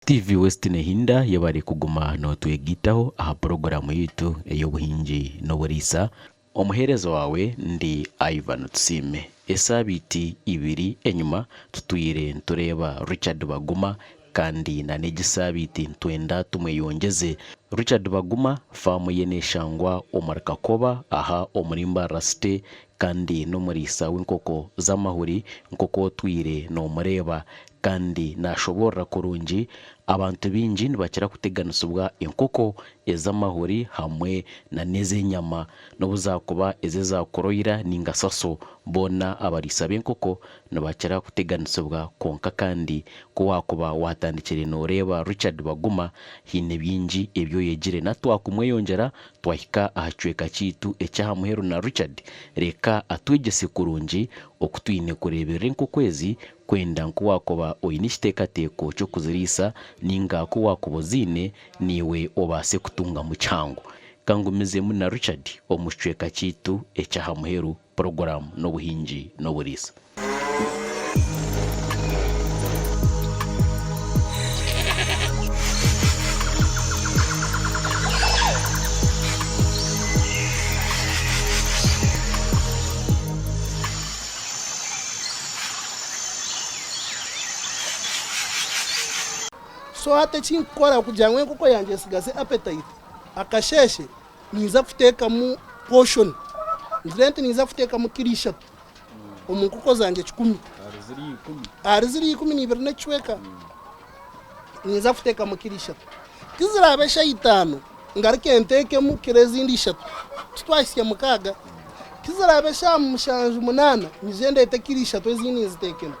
TV West Nehinda yebare kuguma notwegaitaho aha puroguraamu yaitu ey'obuhingi n'oburiisa. Omuheereza waawe ndi Ivan Tusiime. Esaabiiti ibiri enyima tutwire nitureeba Richard Baguma kandi na n'egi saabiiti nitwenda tumweyongyeze. Richard Baguma faamu ye neshangwa omuri Kakoba aha omuri Mbarara City kandi n'omuriisa w'enkoko z'amahuri nk'oku otwire nomureeba. Kandi naashoboorora kurungi, abantu baingi nibakira kuteganisibwa enkoko ez'amahuri hamwe na n'ez'enyama, n'obu zaakuba ez'eza kuroyira nainga saso. Boona abariisa b'enkoko nibakira kuteganisibwa kwonka kandi ku waakuba waatandikire nooreeba Richard Baguma, haine bingi ebi oyegire. Na twakumweyongyera twahika aha kicweka kyaitu eky'aha muheru na Richard, reka atwegyese kurungi oku twine kureeberera enkoko ezi Kwenda nku waakuba oine ekiteekateeko ky'okuziriisa nainga ku waakuba oziine, naiwe obaase kutungamu kihango. Ka ngumizemu na Richard omu kicweka kyaitu eky'aha muheru, puroguraamu n'obuhingi n'oburiisa. So hati ekinkukora kugira ngu enkoko yangye esigaze appetite, akasheeshe ninza kuteekamu portion, ngire nti ninza kuteekamu kiro ishatu omu nkoko zangye kikumi. Ahari ziri ikumi n'ibiri n'ekicweka ninza kuteekamu kiro ishatu. Ku ziraabe eshaaha itaano ngaruke nteekemu kiro ezindi ishatu, titwahitsya mukaaga. Ku ziraabe eshaaha mushanju munaana, nyije ndeete kiro ishatu ezindi nziteekemu.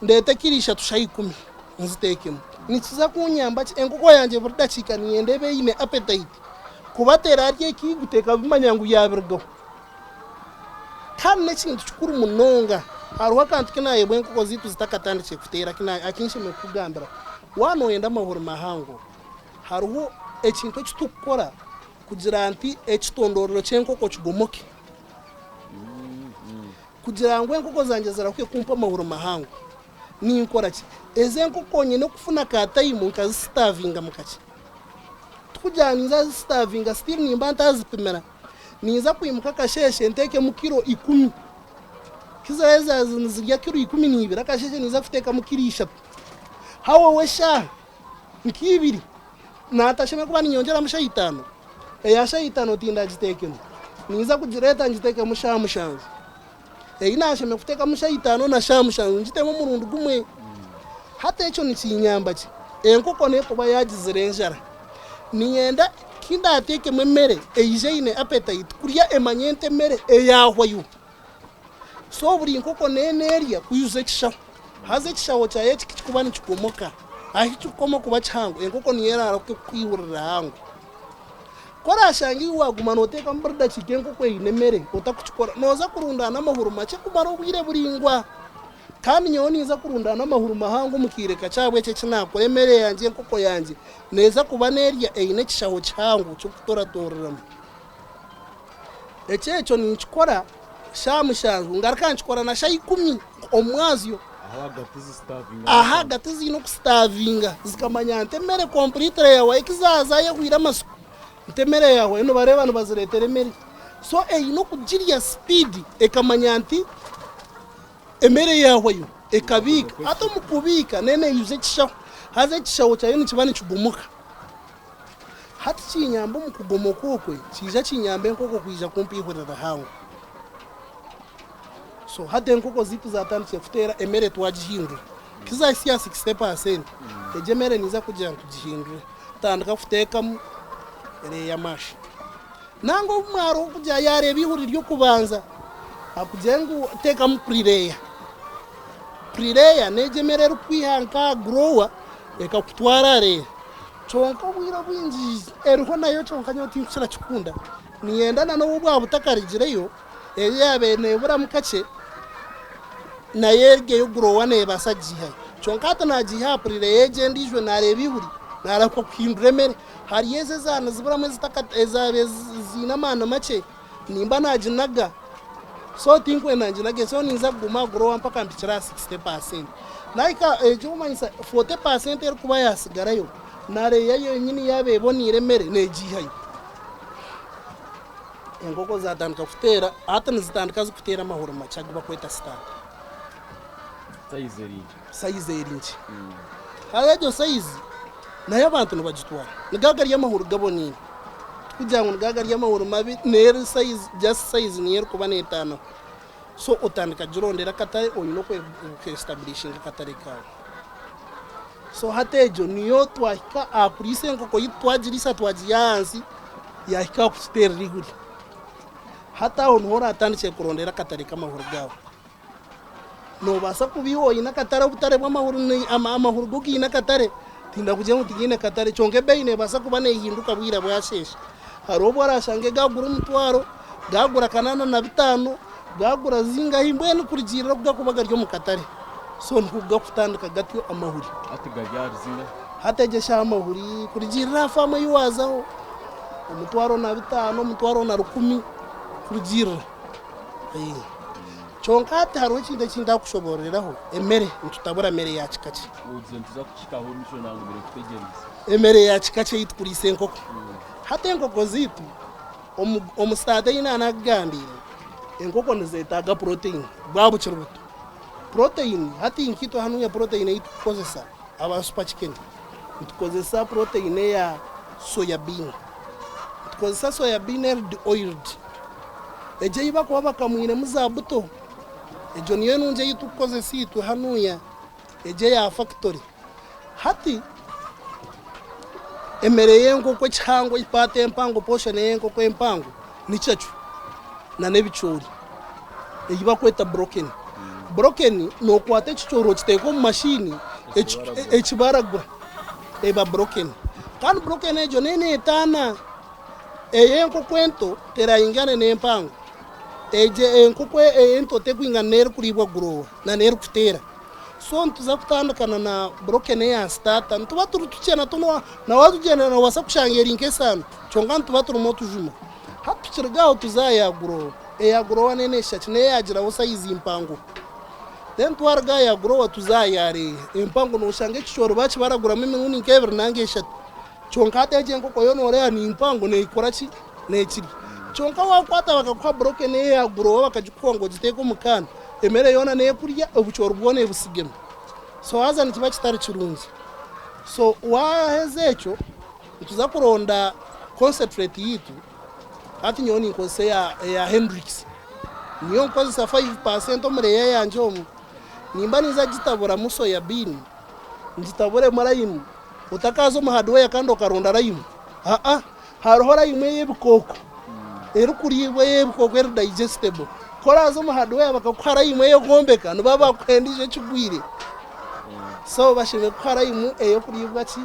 Ndeete kiro ishatu shaaha ikumi nziteekemu. Nikiza kunyamba ki? Enkoko yangye buri dakiika niinyenda ebe eine appetite. Kuba teraarya ekiiguta ekabimanya ngu yaabirugaho. Kandi n'ekintu kikuru munonga, hariho akantu ki naayebwa enkoko zaitu zitakatandikire kuteera aki nshemereire kukugambira. Waaba nooyenda amahuri mahango, hariho ekintu eki turikukora kugira nti ekitondorero ky'enkoko kigomoke. Kugira ngu enkoko zangye zirahuke kumpa amahuri mahango, ninkora ki? Ezi enkoko nyine kufuna ka tayimu nkazisitavingamu kakye. Tikugira ngu ninza zisitavinga still nimba ntazipimira. Ninza kwimuka akasheeshe nteekemu kiro ikumi. Ku ziraabe zaaza nizirya kiro 12, akasheeshe ninza kuteekamu kiro ishatu. Hahwaho eshaaha nk'ibiri, naatashemereire kuba niinyongyeramu shaaha itaano, eya shaaha itaano tindagiteekemu. Ninza kugireeta ngiteekemu shaaha mushanju. Ei naashemereire kuteekamu shaaha itaano na shaaha mushanju ngitemu omurundi gumwe. Hati ekyo nikinyamba ki? Enkoko n'ekuba yaagizire enjara. Niinyenda ku ndaateekemu emere eije eine appetite kurya emanye nti emere eyaahwayo. So buri nkoko neena erya kwijuza ekishaho. Haza ekishaho kyayo eki kukikuba nikikomoka, ahu kirikukoma kuba kihango, enkoko niyo eraarahuke kukwihurira hango. Ku oraashange iwe waaguma nooteekamu buri dakiika enkoko eine emere otarikukikora, nooza kurundaana amahuri makye kumara obwire buraingwa. Kandi nyowe ninza kurundaana amahuri mahango omu kaire kakye ahabw'eki eki naakora emere yangye enkoko yangye neeza kuba neerya eine ekishaho kihango ky'okutoratooreramu. Eki ekyo ninkikora shaaha mushanju ngaruka nkikora na shaaha ikumi omu mwazyo. Aho ahagati ziine okusitaavinga zikamanya nti emere completely yahwayo eki zaaza yehwaire amatsiko nti emere yahwayo nibareeba nibazireetera emere. So eine okugirya speed ekamanya nti emere yahwayo ekabiika. Hati omu kubiika neena eyuza ekishaho haza ekishaho kyayo nikiba nikigomoka. Hati kinyamba omu kugomoka okwe, kiija kinyamba enkoko kwija kumpa eihuri rihango. So hati enkoko zaitu zatandikire kuteera emere twagihindura. Ku zahitsya aha 60%, egyo emere ninza kugira ngu tugihindure. Tutandika kuteekamu layer mash. Nangwa obumwe hariho okugira yareeba eihuri ry'okubanza akugire ngu teekamu pre-layer. Pre-layer n'egyo emere erikukwiha nka aha grower ekakutwara aha layer. Kyonka obwire obwingi eriho nayo kyonka nyowe tinkukira kikunda. Niinyenda na n'obu bwaba butakarigireyo, eyo yaabaire neeburamu kakye nayo eryeyo gurowa neebaasa kugiihayo. Kyonka hati naagiiha aha purire y'egyo endiijo naareeba eihuri, naarahuka kuhindura emere. Hariyo ezo ezaaba niziburamu ezaabaire ziine amaani makye, nimba naaginaga. So tinkwenda nginage, so ninza kuguma aha gurowa mpaka mpikire aha 60 paasenti. Nahika ekirikumanyisa 40% erikuba yasigarayo nareeya yonyini yaaba eboneire emere negiihayo. Enkoko zatandika kuteera, hati nizitandika zikuteera amahuri makye agu bakweta sitaata. Sayizi eri nkye. Sayizi eri nkye. Haza egyo sayizi nayo abantu nibagitwara. Niga gari amahuri gaboneire. Tikugira ngu niga gari amahuri mabi, n'eri sayizi just sayizi niyo erikuba neetaanaho. So otandika kugirondera akatare oine okwesitaburishinga akatare kaawe. So hati egyo niyo twahika aha kuriisa enkoko yaitu twagiriisa twagiiha ahansi yaahika aha kututeerera eihuri. Hati aho niho oratandikire kurondera akatare k'amahuri gaawe. Noobaasa kuba iwe oine akatare obutare bw'amahuri amahuri go gaine akatare, tindakugira ngu tigaine katare kyonka ebeeyi neebaasa kuba neehinduka bwira bwasheesha. Hariho obu oraashange gaagura omutwaro, gaagura kanaana na bitaano, gaagura zingahi mbwenu kurugiirira oku garikuba gari omu katare. So nikwo garikutandika gatyo amahuri. Hati gari ahari zingahi? Hati egyo eshaaha amahuri kurugiirira aha faamu ei waazaho, omutwaro na bitaano, omutwaro na rukumi kurugiirira. Kyonka hati hariho ekintu eki ndakushoboororeraho, emere nitutabura mere ya kika ki? Ogize nituza kukihikaho omu maisho nangumire nkutegyereize. Emere ya kika ki ei tukuriisa enkoko? Hati enkoko zaitu omu sitaata ei naanakugambiire, enkoko nizetaaga protein bwaba bukiri buto. Protein hati nkaitwe hanuya protein ei tukukozesa aba super chicken, nitukozesa protein eya soya bean. Nitukozesa soya bean eri de-oiled. Egyo ei barikuba bakamwiremu za buto, egyo niyo nungi ei turikukozesa itwe hanuya, egyo eya fakitori. Hati emere y'enkoko ekihango epaati empango, poshoni ey'enkoko empango ni cacwe n'ebicoori ei barikweta burokeni. Burokeni nookwata ekicoori okiteeka omu mashini ekibaragura eba burokeni. Kandi burokeni egyo neyo neetaana. Ey'enkoko ento teraingane n'empango. Egyo enkoko ento tekwingana n'erikuriibwa gurowa na n'erikuteera. So nituza kutandikana na broken eya starter. Nituba turi tukye natwo na watugyendera nobaasa kushanga eri nk'esaano kyonka nituba turimu otujuma. Hati tukiruga aho tuze aha ya gurowa. Eya gurowa neyo neshusha ki? Neyo yagiraho sayizi mpango. Then twaruga aha ya gurowa tuze aha ya reeya. Empango noshanga ekicoori bakibaraguramu emirundi nk'ebiri nanga eshatu. Kyonka hati egyo enkoko yo nooreeba ni mpango neekora ki? Neekirya. Kyonka waakwata bakakuha broken eya gurowa bakagikuha ngu ogiteeke omu kaani, emere yoona neekurya, obucoori bwona ebutsigemu. So haza nikiba kitari kirungi. So waaheza ekyo, nituza kuronda concentrate yaitu, hati nyowe ninkozesa eya eya Hendrix. Niyo nkukozesa 5% omu layer yangye omu. Nimba ninza kugitaburamu soya bean, ngitaburemu lime. Otakaaza omu hardware kandi okaronda lime. Aa, hariho lime ey'ebikooko erikuriibwa ey'ebikooko eri digestible. Ku oraaza omu hardware bakakuha lime ey'okwombeka nibaba bakuha endiijo ekigwire. So bashemereire kukuha lime ey'okuriibwa ki?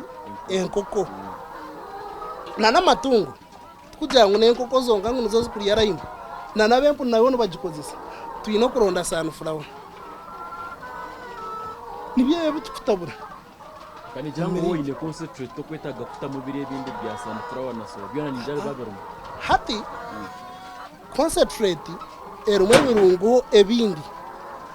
Enkoko. Na n'amatungo, tikugira ngu n'enkoko zonka ngu nizo zirikurya lime, na n'ab'empunu nabo nibagikozesa. Twine okuronda sunflower. Nibyo ebi ebitukutabura. Ka nigira ngu waaba oine concentrate tokwetaaga kutamu biri ebindi bya sunflower na soya byona ningira biba birimu. Hati concentrate erimu ebirungo ebindi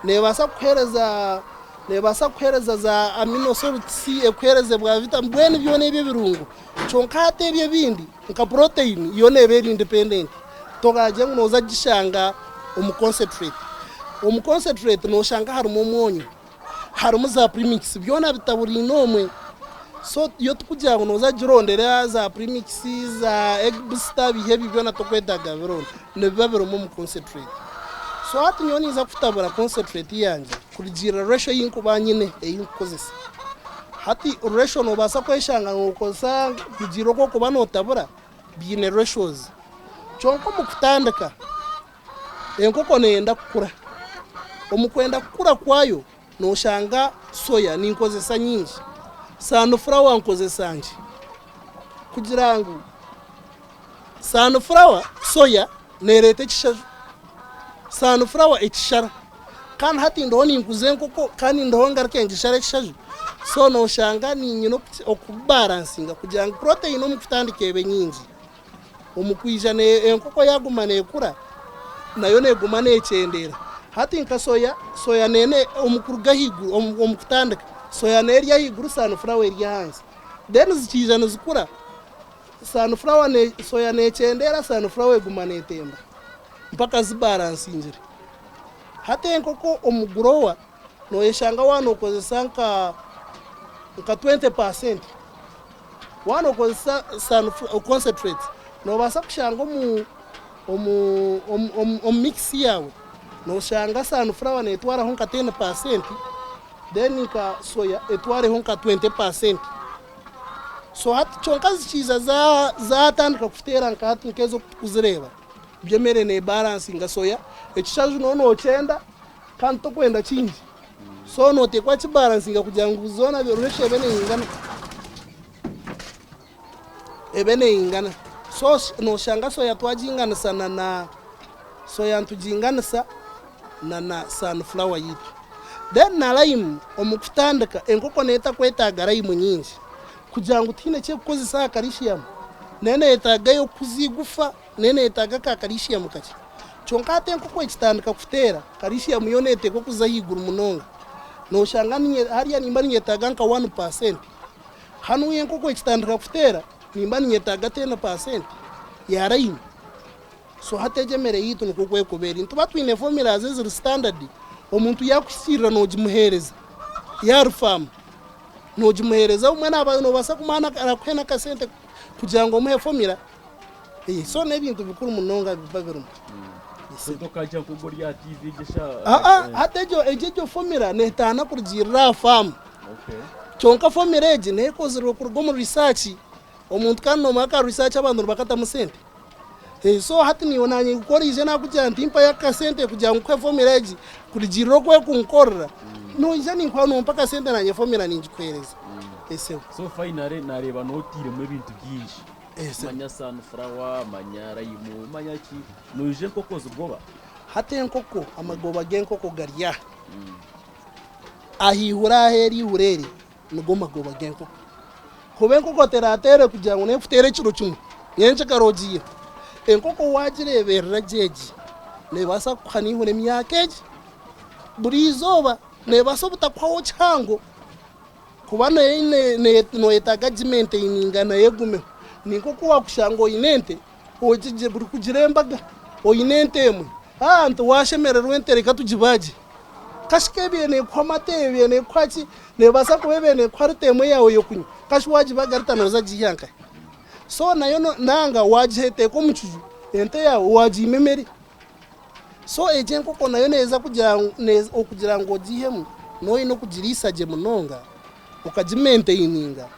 neebaasa kukuheereza neebaasa kukuheereza za amino salts ekuheereze bwa vitamin mbwenu byona ebyo ebirungo kyonka hati ebyo ebindi nka protein yo neeba eri independent toragira ngu nooza kugishanga omu concentrate. Omu concentrate nooshanga harimu omwonyo. Harimu za premix byona bitaburiine omwe so yo tikugira ngu noza kugirondera za premix za egg booster biha ebyo byona tokwetaaga bironda nibiba birimu omu concentrate. So hati nyowe ninza kutabura concentrate yangye kurugiirira ratio ei nkuba nyine ei nkukozesa. Hati ratio nobaasa kweshanga nokozesa kurugiirira oku orikuba notabura biine ratios kyonka omu kutandika Enkoko neyenda kukura. Omu kwenda kukura kwayo noshanga soya ninkozesa nyingi, sunflower nkozesa nkye kugira ngu sunflower, soya nereeta ekishaju, sunflower ekishara kandi hati ndiho ninkuza enkoko kandi ndiho ngaruke ngishare ekishaju so noshanga niinyine okubaransinga kugira ngu protein omu kutandika ebe nyingi. Omu kwija enkoko yaaguma neekura, nayo neeguma neekyendeera. Hati nka soya, soya neene omu kuruga ahaiguru omu kutandika, soya neerya ahaiguru sunflower eri ahansi. Then zikiija nizikura, sunflower ne soya neekyendeera sunflower eguma neetemba mpaka zibaransingire. Hati enkoko omu grower nooyeshanga waaba nookozesa nka nka 20%. Waaba nookozesa sunflower concentrate noobaasa kushanga omu omu omu omu mix yaawe nooshanga sunflower neetwaraho nka 10% then nka soya etwareho nka 20%. So hati kyonka zikiija zaatandika kuteera nka hati nk'ezi oku turikuzireeba, by'emere neebaransinga soya, ekishaju nooba nookyenda kandi tokwenda kingi, so nooteekwa kukibaransinga kugira ngu zoona ratio ebe neingana, ebe neingana. So nooshanga soya twaginganisa na na soya nituginganisa na na sunflower yaitu. Then na lime omu kutandika enkoko neyo etakwetaaga lime nyingi kugira ngu tihaine eki erikukozesa aha calcium, neyo neyetaaga ey'okukuza eigufa, neyo neyetaaga ka calcium kakye. Kyonka hati enkoko ekitandika kuteera, calcium yo neteekwa kuza ahaiguru munonga. Noshanga hariya nimba ninyetaaga nka 1%, hanuya enkoko ekitandika kuteera nimba ninyetaaga 10% ya lime. So hati egyo emere yaitu nikwo oku erikuba eri. Nituba twine formulas eziri standard, omuntu yaakuhikiirira noogimuheereza, yaarifaamu noogimuheereza obumwe naaba noobaasa kumuha akuhe n'akasente kugira ngu omuhe formula. So n'ebintu bikuru munonga biba birimu. So tokagira nk'ogu ori aha TV egyo eshaaha. Aa hati egyo egyo egyo formula neetaana kurugiirira aha faamu. Kyonka formula egi neekozirwe kuruga omu research. Omuntu kandi noomanya ka research abantu nibakatamu sente. So hati naiwe nanye ku oraije nakugira nti mpayo akasente kugira ngu nkuhe formula egi kurugiirira oku ekunkorera, noija ninkuha nompa akasente nanye formula ningikuhereza. Esebo. So finally nareeba noteiremu ebintu bingi. Esebo. Manya sunflower, manya lime, manya ki, noija enkoko zigoba? Hati enkoko, amagoba g'enkoko gari aha. Ahaihuro aha eri ihuro eri nigo magoba g'enkoko. Kuba enkoko terateere kugira ngu nekuteera ekiro kimwe nyenkya kare ogiihe. Enkoko waagireeberera gye egi, neebaasa kukuha n'eihuro emyaka egi. Buri izooba neebaasa obutakuhaho kihango kuba nayo nooyetaaga gimainteyininga nayo egumeho. Ni nk'oku waakushanga oine ente, buri kugira embaga oine ente emwe, nti waashemererwa ente reka tugibaagye. Kashi ka ebaire neekuha amata, ebaire neekuha ki, neebaasa kuba ebaire neekuha rita emwe yaawe y'okunywa, kashi waagibaga rita nooza kugiiha nkahi? So nayo nanga waagiheteeka omu kiju, ente yaawe waagiima emere. So egyo enkoko nayo neeza kugira ngu okugira ngu ogiihemu, nooba oine okugiriisa gye munonga, okagimainteyininga,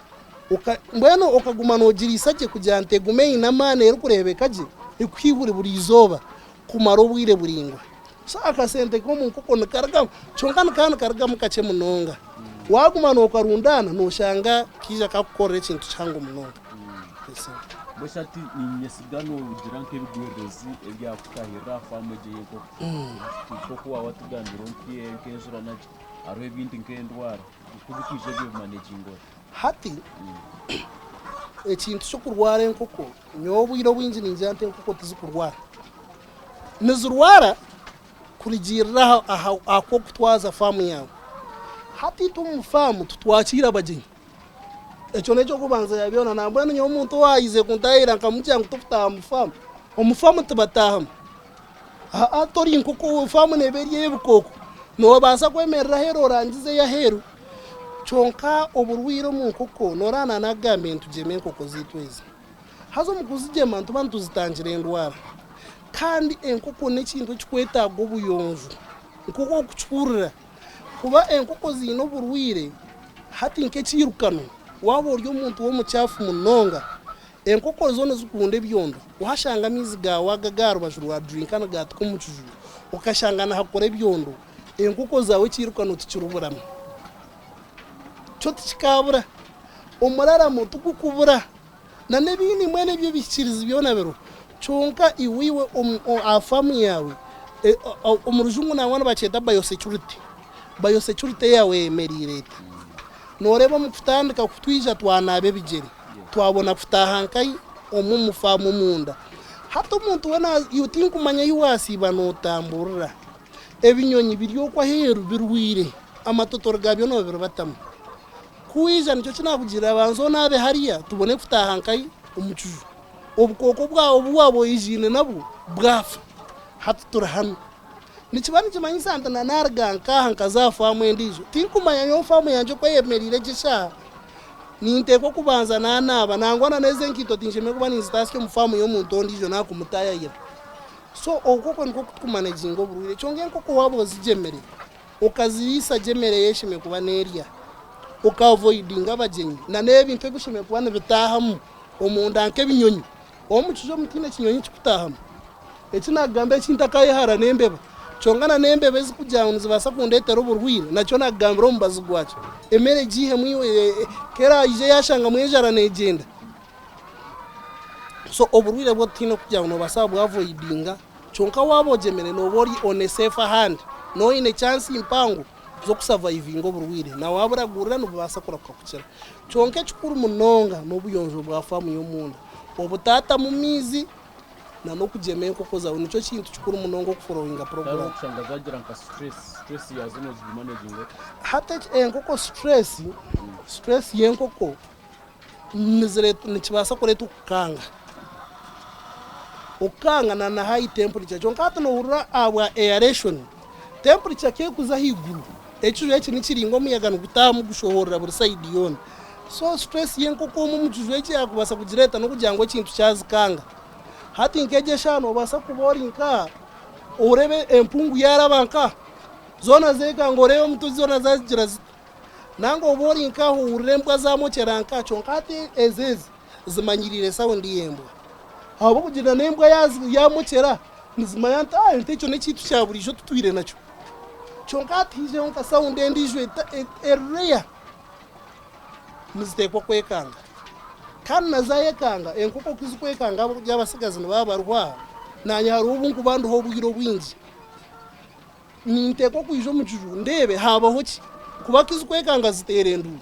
mbwenu okaguma noogiriisa gye kugira ngu egume eine amaani erikureebeka gye, ekuhe buri izooba kumara obwire buraingwa. So akasente k'omu nkoko nikarugamu kyonka nikaba nikarugamu kakye munonga. Waaguma nookarundaana nooshanga kaija kakukorera ekintu kihango munonga. Mbwenu shi hati niinyesiga noogira nk'ebigwererezi ebyakutahirira aha faamu egyo ey'enkoko. Nk'oku waaba watugambira nk'enjura naki, hariho ebindi nk'endwara, ku birikwija ebyo obimaneginga ota? Hati ekintu ky'okurwara enkoko, nyowe obwire obwingi ningira nti enkoko tizikurwara. Nizirwara kurugiirira aha ku orikutwaza faamu yaawe. Hati itwe omu faamu titwakiira abagyenyi. Ekyo n'eky'okubanza ya byona. Nambwenu nyowe omuntu owaayize kuntaahirira nkamugira ngu tokutaaha omu faamu, omu faamu tibataahamu. Aa tori nkoko, faamu neeba eri ey'ebikooko. Noobaasa kwemerera aheeru orangize ey'aheeru kyonka oburwaire omu nkoko nooreeba naanakugambire ngu tugyeme enkoko zaitu ezi. Haza omu kuzigyema nituba nituzitangira endwara. Kandi enkoko n'ekintu ekirikwetaaga obuyonjo nk'oku orikukihurira. Kuba enkoko ziine oburwaire hati nk'ekiirukano, waaba ori omuntu w'omukyafu munonga, enkoko zo nizikunda ebyondo. Waashanga amaizi gaawe aga aga aha rubaju rwa drinka nigaatuka omu kiju, okashanga nihakora ebyondo, enkoko zaawe ekiirukano tikiriburamu. Kyo tikikaabura. Omuraramo tigukubura. Na n'ebindi mbwenu ebyo ebihikirizi byona biriho. Kyonka iwe iwe aha faamu yaawe, omu rujungu nangwa nibakyeta biosecurity, biosecurity yaawe eyemereire eta? Nooreeba omu kutandika ku twija twanaaba ebigyere, twabona kutaaha nkahi? Omu omu faamu omunda. Hati omuntu weena iwe tinkumanya ahi waasiiba nootamburira. Ebinyonyi biri okwo aheeru birwaire, amatotori gaabyo noobiribatamu. Ku waija nikyo ki naakugirira banza onaabe hariya tubone kutaaha nkahi omu kiju. Obukooko bwawe obu waaba oijiine nabwo bwafa. Hati turi hanu. Nikiba nikimanyisa nti na naaruga nk'aha nkaza aha faamu endiijo, tinkumanya nyowe faamu yangye oku eyemereire gye eshaaha. Ninteekwa kubanza naanaaba. Nangwa na n'ezi enkaito tinshemereire kuba ninzitaasya omu faamu y'omuntu ondiijo naakumutaayayira. So okwo kwo nikwo kutukumanaginga oburwaire. Kyonka enkoko waaba ozigyemire, okaziriisa gye emere ei eshemereire kuba neerya, okaavoidinga abagyenyi na n'ebintu ebi oshemereire kuba nibitaahamu omunda nk'ebinyonyi. Omu kiju omu tihaine kinyonyi ekikutaahamu. Eki naakugamba eki ntakayehara n'embeba. Kyonka na n'embeba ezikugira ngu nizibaasa kundeetera oburwaire, nakyo naakugambira omubazi gwakyo. Emere giihemu iwe, ku eraije yaashangamu enjara neegyenda. So oburwaire bwo tihaine kugira ngu noobaasa kubwavoidinga, kyonka waaba ogyemire nooba ori on a safer hand, nooba oine chance mpango z'okusavaivinga oburwaire na waaburagurira nibubaasa kurahuka kukira. Kyonka ekikuru munonga n'obuyonjo bwa faamu y'omunda, obutaatamu maizi na n'okugyema enkoko zaawe nikyo kintu kikuru munonga okuforowinga Hariho puroguraamu. okushanga zagira nka stress, stress yaazo noogimanaginga ota? Hati enkoko stress, stress y'enkoko nikibaasa kureeta okukanga. Okukanga na na high temperature kyonka hati nohurira ahabwa aeration, temperature ku erikuza ahaiguru, ekiju eki nikiringa omuyaga nigutaahamu gushohorera buri sayidi yoona. So stress y'enkoko omu omu kiju eki yakubaasa kugireeta n'okugira ngu ekintu kyazikanga. Hati nk'egi eshaaha nobaasa kuba ori nkaha oreebe empungu yaaraba nkaha, zoona zekanga oreebe omuti zoona zazigira zita. Nangwa oba ori nk'aho ohurira embwa zamokyera nka, kyonka hati ezo ezi zimanyiriire saundi y'embwa. Ahabw'okugira n'embwa yamokyera nizimanya nti ah ente ekyo n'ekyaitu kya buriijo tutwire nakyo. Kyonka hati haijeho nka saundi endiijo eri rare, niziteekwa kwekanga. Kandi na zayekanga, enkoko ku zirikwekanga ahabw'okugira abatsigazi nibaba bariho aha, naanye hariho obu nkuba ndiho obwire obwingi. Ninteekwa kwija omu kiju ndeebe haabaho ki, kuba ku zikwekanga ziteera enduuru.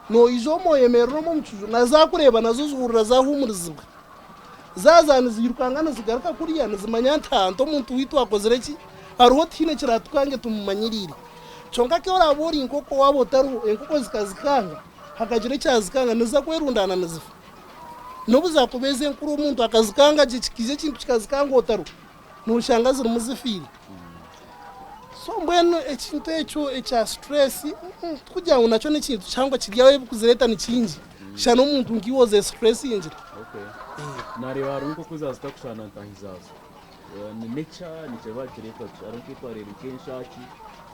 Noija omu oyemerera omu omu kiju na zaakureeba nazo zihurira zaahuumurizibwa. Zaaza niziirukanga nizigaruka kuriya nizimanya nti aha nti omuntu waitu akozire ki, hariho tihaine kiraatukange tumumanyiriire. Kyonka ku oraabe ori nk'okwo waaba otariho enkoko zikazikanga hakagira ekyazikanga niziza kwerundaana nizifa. N'obu zaakuba ez'enkuru omuntu akazikanga gye kikaija ekintu kikazikanga otariho. Noshanga zirimu zifiire. So mbwenu ekintu ekyo ekya stress tikugira ngu nakyo nekintu kihango kiri aho ebikuzireeta ni kingi shana omuntu nkaiwe ozestresingire. Okay. Nareeba hariho enkoko ezaaba zitakushushana na ntaahi zaazo. Ni nature nikiba nikireetwa ki? Hariho nk'ei twareeba nk'enshaki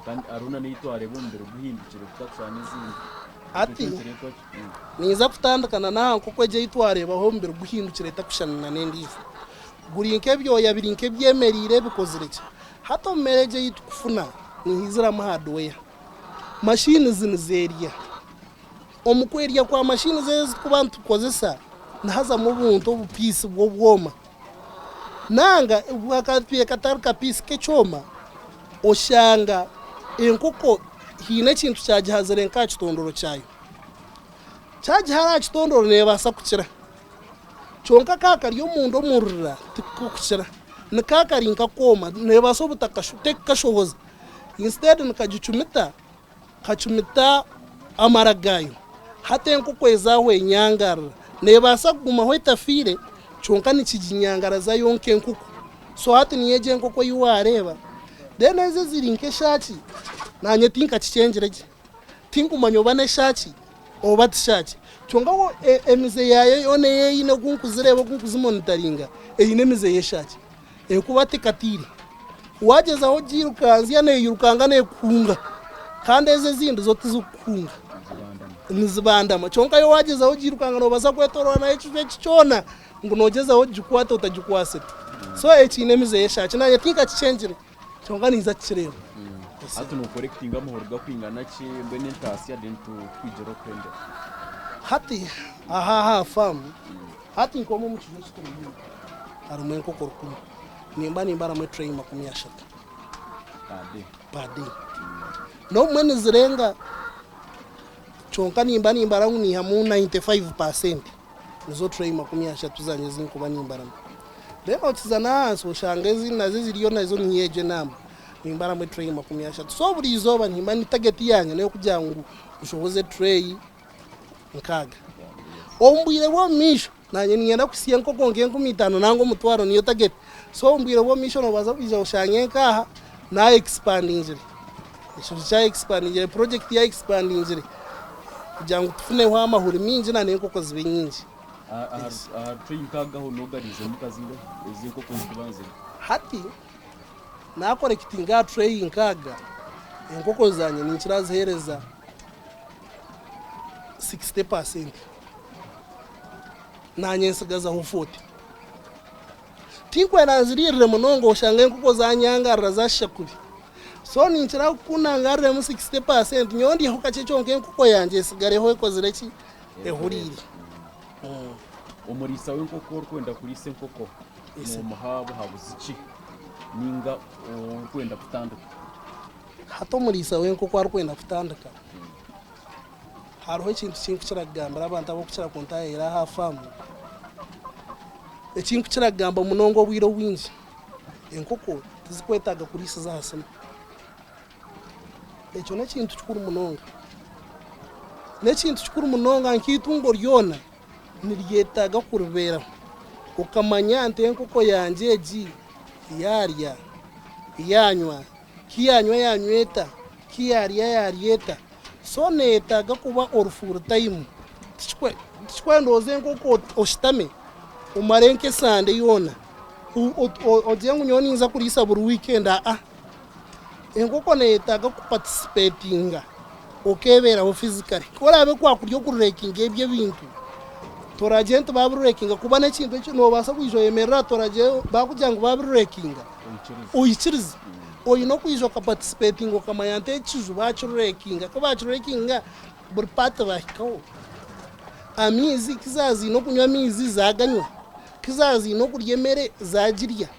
kandi hariho na n'ei twareeba omubiri guhindukire gutakushushana n'ezindi. Hati Ekyo nikireetwa ki? ninza kutandika na n'aha nkoko egyo ei twareebaho omubiri guhindukire etakushushana na n'endiijo. Guri nk'ebyoya biri nk'ebyemereire bikozire gye. Hati omu mere egi ei turikufuna nihaiziramu hardware. Machines nizerya. Omu kwerya kwa machines ezi turikuba nitukozesa nihazamu obuntu obupiisi bw'obwoma. Nanga bwakatwire katari kapiisi k'ekyoma oshanga enkoko haine ekintu kyagihazire nk'aha kitondoro kyayo. Kyagihara aha kitondoro neebaasa kukira. Kyonka ka kari omunda omu rurira tikukukira. Ni ka kari nk'akooma, neebaasa obutakashohoza. Instead nikagicumita, kacumita amara gaayo. Hati enkoko eza aho enyangarara. Neebaasa kugumaho etafiire kyonka nikiginyangaraza yo nk'enkuku. So hati niyo egyo enkoko ei waareeba. Then ezo eziri nk'eshaaki, naanye tinkakikyengire gye. Tinkumanya oba n'eshaaki oba ti shaaki. Kyonka ho emize yaayo yoona ei eine oku nkuzireeba oku nkuzimonitaringa, eine emize y'eshaaki. Ekuba tekatiire. Waagyezaho kugiirukanzya neeyirukanga neekuhunga. Kandi ezo ezindi zo tizikukuhunga. Nizibandama. Kyonka yo waagyezaho kugiirukanga noobaasa kwetooroora nayo ekiju eki kyona ngu noogyezaho kugikwata otagikwatsire. So ekiine emize y'eshaaki. Naanye tinkakikyengire. Kyonka ninza kukireeba. Hati nokorekitinga amahoro gakwingana ki mbwenu entasya then tukwigire okuhendera. Hati aha aha faamu hati nk'omu omu kiju eki turimu harimu enkoko rukumi nimba nimbaramu etureyi 30 Per day. per day. N'obumwe nizirenga kyonka nimba nimbara ngu niihamu 95 percent. Nizo tureyi 30 zangye ezi nkuba nimbaramu. Then okiza n'ahansi oshanga ezi nazo eziriyo nazo niyo egyo enamba. Nimbaramu etureyi 30. So buri izooba nimba ni target yangye n'eyokugira ngu nshohoze etureyi 60. Omu bwire bw'omu maisho nanye niinyenda kuhitsya enkoko nk'enkumi itaano nanga omutwaro niyo target. So omu bwire bw'omu maisho noobaasa kwija oshange nk'aha na expandingire. Ekintu kya expandingire, project ya expandingire kugira ngu tufuneho amahuri maingi na n'enkoko zibe nyingi. Aha tureyi nkaaga aho noogariizemu nka zingahi ez'enkoko ezikubanzire? Hati Naakorekitinga aha tureeyi nkaaga, enkoko zangye ninkira ziheereza 60 paasenti, naanye ntsigazaho 40. Tinkwenda nziriirire munonga oshange enkoko zaanyangarira zaashisha kubi. So ninkira kukunda ngariremu 60 paasenti nyowe ndyeho kakye kyonka enkoko yangye etsigareho ekozire ki? Ehuriire. Omuriisa w'enkoko orikwenda kuriisa enkoko Nomuha buhabuzi ki ninga orikwenda kutandika? Hati omuriisa w'enkoko arikwenda kutandika, hariho ekintu eki nkukira kugambira abantu abarikukira kuntahirira aha faamu, eki nkukira kugamba munonga obwire obwingi, enkoko tizikwetaaga kuriisiza aha simu. Ekyo n'ekintu kikuru munonga. N'ekintu kikuru munonga nk'eitungo ryona. Niryetaaga kuribeeraho okamanya nti enkoko yangye egi yaarya, yaanywa, ku yaanywa yaanywa eta, ku yaarya yaarya eta. So neyetaaga kuba ori full time. Tikikwenda oze enkoko oshutame omare nk'esande yoona ogire ngu nyowe ninza kuriisa buri weekend aa. Enkoko neyetaaga kupatisipetinga okebeeraho physically. Ku oraabe kwakurya okurekinga ebyo ebintu, toragye nti babirekinga kuba n'ekintu eki noobaasa kwija oyemerere aha toragye baakugira ngu babirekinga oikirize. Oine okwija okapatisipetinga okamanya nti ekiju baakirekinga, ku baakirekinga buri paati baahikaho. Amaizi ku zaaba ziine okunywa amaizi zaaganywa, ku zaaba ziine okurya emere zaagirya.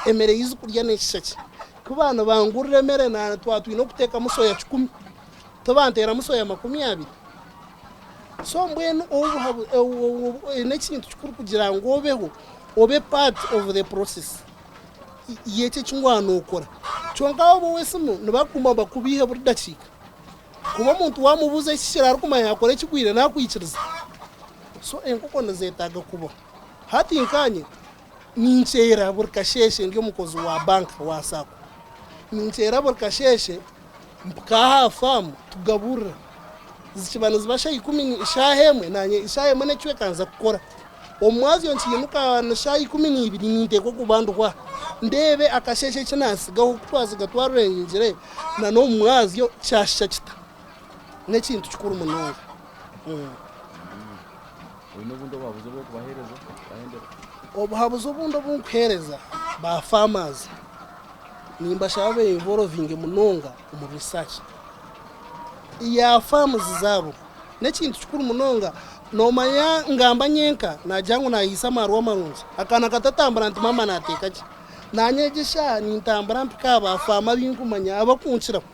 Emere ei zirikurya n'ekishakye. Ku baanibangurira emere na twaba twine okuteekamu soya kikumi, tibanteeramu soya 20. So mbwenu n'ekintu kikuru kugira ngu obeho, obe part of the process y'ekyo eki waaba nookora. Kyonka waaba ow'esimu nibakuguma bakubiihe buri dakiika. Kuba omuntu waamubuuza ekihikire arikumanya yaakora ekigwire naakwikiriza. So enkoko nizeetaaga kubaho. Hati nkaanye Ninkyera buri kasheeshe ndi omukozi wa banka wa sacco. Ninkyera buri kasheeshe mpika aha faamu tugaburira. Zikiba niziba shaaha ikumi, shaaha emwe naanye shaaha emwe n'ekicweka nza kukora. Omu mwazyo nkiimuka ni shaaha 12 ninteekwa kuba ndiho aha. Ndeebe akasheeshe eki naatsigaho ku twatsiga twarurengire na n'omu mwazyo kyashusha kita. N'ekintu kikuru munonga. Oine obundi obuhabuzi obu orikubaheereza kubahendera? Obuhabuzi obundi obu nkuheereza ba farmers, nimbashaba be involvinge munonga omu research ya farms zaabo. N'ekintu kikuru munonga, noomanya ngamba nyenka naagira ngu naahiisa amaarwa marungi, akaana katatambura nti maama naateeka gye. Naanye egi eshaaha nintambura mpika aha ba farmer abu nkumanya abakunkiraho,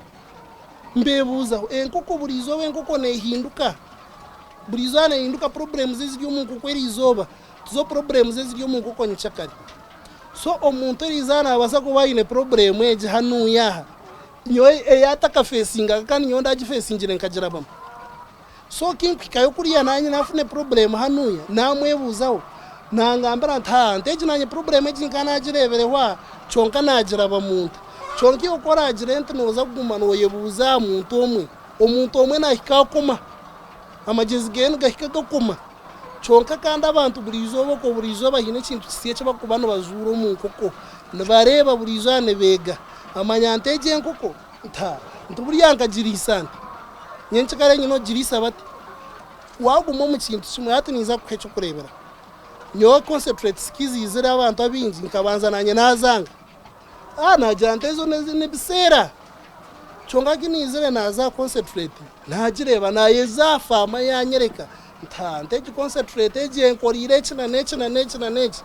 mbeebuuzaho. Enkoko buri izooba enkoko neehinduka. Buri izooba nehinduka problems eziri omu nkoko eri izooba tizo problems eziri omu nkoko nyekyakare. So omuntu eri izooba nabaasa kuba aine problem egi hanuya aha nyowe ei atakafesingaga kandi nyowe ndagifesingire nkagirabamu. So kinkuhikayo kuriya nanye nafuna problem hanuya namwebuzaho nangambira nti haa nti egi nanye problem egi nka nagirebereho aha kyonka nagirabamu nta. Kyonka iwe ku oragire nti noza kuguma noyebuuza aha muntu omwe, Omuntu omwe naahika akoma, amagyezi ge nigahika gakoma. Kyonka kandi abantu buri izooba okwo buri izooba haine ekintu kisya eki barikuba nibazuura omu nkoko. Nibareeba buri izooba nibeega. Bamanya nti egi enkoko nta nti buriya nkagiriisa nta? Nyenkikare nyine okugiriisa bata? Waaguma omu kintu kimwe, hati ninza kukuha eky'okureeberaho. Nyowe concentrates ku ziizire abantu abaingi nkabanza naanye naazanga. Naagira nti ezo n'ebiseera. Kyonka ku naizire naaza aha concentrate naagireeba naayeza aha faamu yaanyereka nti haa nti egi concentrate egi enkoreire eki na n'eki na n'eki na n'eki.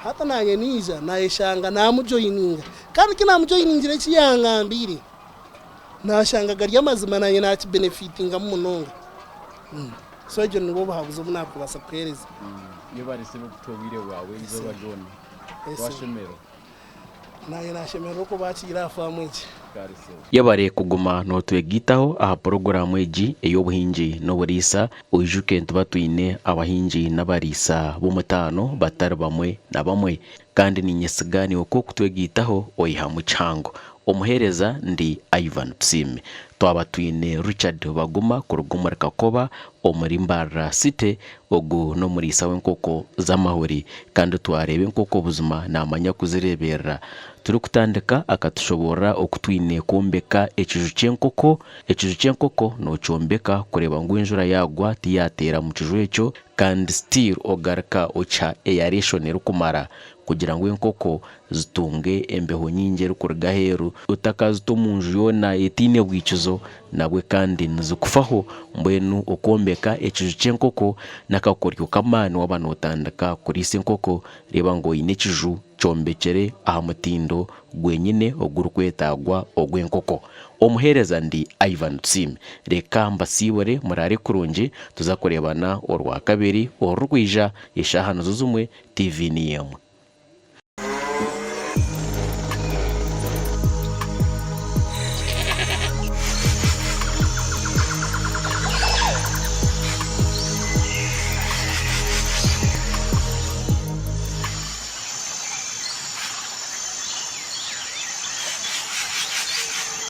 Hati naanye naija naayeshanga naamujoyininga kandi ku naamujoyiningire eki yangambiire naashanga gari amazima naanye naakibenefitingamu munonga. So egyo nibwo buhabuzi obu naakubaasa kuheereza. Yebare sebo kutuha obwire bwawe eizooba ryona. Twashemererwa. Naanye nashemererwa okubakiira aha faamu egi. Yebare kuguma notwegaitaho aha puroguraamu egi ey'obuhingi n'oburiisa. Oijuke nituba twine abahingi n'abariisa b'omutaano batari bamwe na bamwe. Kandi ninyesiga niiwe ku okutwegaitaho oihamu kihango. Omuheereza ndi Ivan Tusiime. Twaba twine Richard Baguma kuruga omuri Kakoba omuri Mbarara City, ogu n'omuriisa w'enkoko z'amahuri kandi twareeba enkoko buzima naamanya kuzireeberera. Turikutandika akatushoboorora oku twine kwombeka ekiju ky'enkoko. Ekiju ky'enkoko nookyombeka kureeba ngu enjura yaagwa tiyaateera mu kiju ekyo kandi still ogaruka okiha aeration erikumara kugira ngu enkoko zitunge embeho nyingi erikuruga aheeru otakazita omu nju yoona etaine bwikizo nabwe kandi nizikufaho mbwenu okwombeka ekiju ky'enkoko n'akakoryo k'amaani waaba nootandika kuriisa enkoko reeba ngu oine ekiju kyombekire aha mutindo gwenyine ogurikwetaagwa ogw'enkoko. Omuheereza ndi Ivan Tusiime. Reka mbasiibure muraare kurungi tuza kureebana orwakabiri orurikwija eshaaha nizo zimwe TV niyo emwe.